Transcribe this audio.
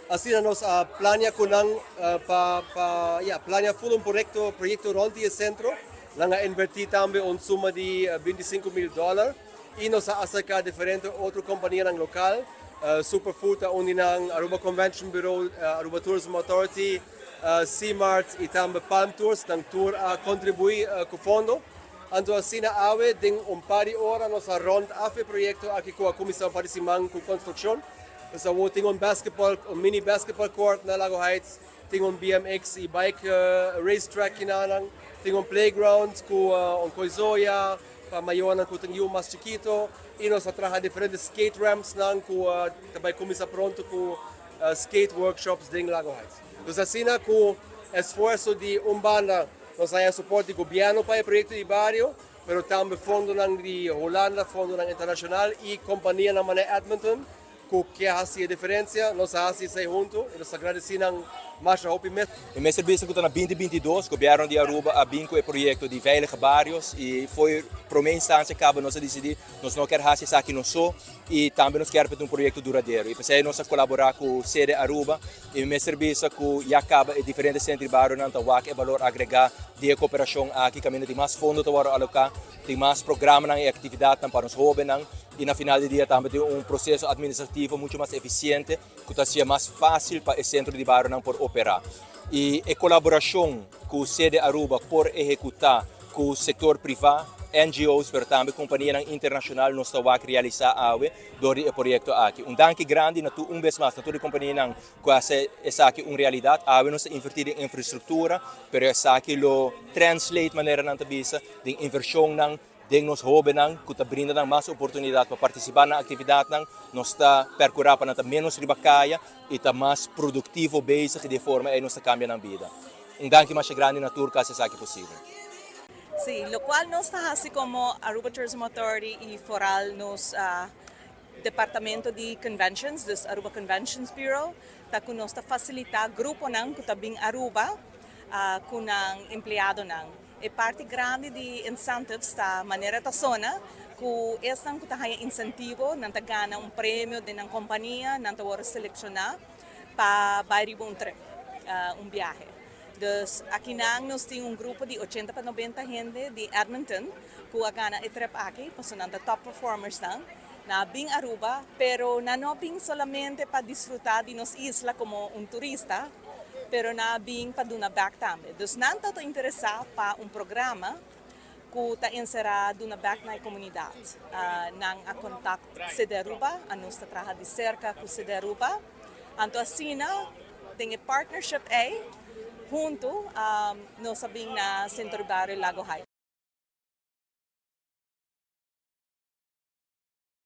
Asina nos a plania cu nan pa, ya, plania full un proyecto rond di e centro. Nan a inverti tambe un suma di 25 mil dollar y nos a acerca diferente otro companianan local. Superfood, Uninan, Aruba Convention Bureau, Aruba Tourism Authority, C-Mart y tambe Palm Tours, nan tur a contribui cu fondo. Anto asina awe, den un par di ora nos a rond af e proyecto aki cu a cuminsa un par di siman cu construccion. Dus we tin un mini basketball court na Lago Heights, tin un BMX y bike racetrack nan, tin un playground cu un coizoya, pa mayornan cu tin mas chikito, y nos a traha diferente skate ramps nan cu tambe cuminsa pronto cu skate workshops den Lago Heights. Dus asina cu esfuerso di un banda nos a soporte di gobierno pa e proyecto di bario, pero tambe fondo di Hulanda, fondo internacional y compania na manera Edmonton, cu kier haci e diferencia, nos a haci esey hunto y nos ta agradeci nan masha hopi mes. E mes servicio cu na 2022, gobierno di Aruba a bin cu e proyecto di Veilige Barrios y for di prome instancia caba nos a dicidi nos no kier haci esaki nos so y tambe nos kier un proyecto duradero. Y pesey nos a colabora cu Cede Aruba y mes servicio cu ya caba e diferente centro di bario nan ta wak e balor agrega di cooperacion aki, caminda tin mas fondo ta aloca, tin mas programa y actividad pa nos hobennan y na final di dia tambe tin un proceso administrativo mucho mas eficiente cu ta mas facil pa e centro di bario por opera. Y e colaboracion cu Cede Aruba por ehecuta cu sector priva, NGOs, pero tambe compania internacional nos ta realisa awe door e proyecto aki. Un danki grandi na tur un bes mas, na tur compania cu a haci esaki un realidad. Awe nos ta inverti den infrastructura, pero esaki lo translate, manera nan ta bisa, den inversion nan den nos hobennan, cu ta brinda nan mas oportunidad pa participa na actividad nan, nos ta percura pa nan ta menos riba caya y ta mas productivo bezig di forma ey nos ta cambia nan bida. Un danki mas grandi na tur cu a haci esaki posibel. Si, locual nos ta haci como Aruba Tourism Authority y vooral nos Departamento di Conventions, dus Aruba Conventions Bureau, ta cu nos ta facilita gruponan cu ta bin Aruba cu nan empleadonan. E parti grandi di incentives ta manera ta zona cu esnan cu ta haya incentivo, nan ta gana un premio di nan compania, nan ta wordo selecciona pa bay riba un trip, un viahe. Dus aki nan nos tin un grupo di 80 pa 90 hende di Edmonton cu a gana e trip aki, pasobra nan ta top performers nan. Nan a bin Aruba, pero nan no a bin solamente pa disfruta di nos isla como un turista, pero nan a bin pa duna back tambe. Dus nan ta interesa pa un programa cu ta encera duna back na comunidad. Nan a contact Cede Aruba, y nos ta traha di cerca cu Cede Aruba. Anto asina, tin e partnership ey, hunto, nos a bin na Centro Barrio Lago Heights.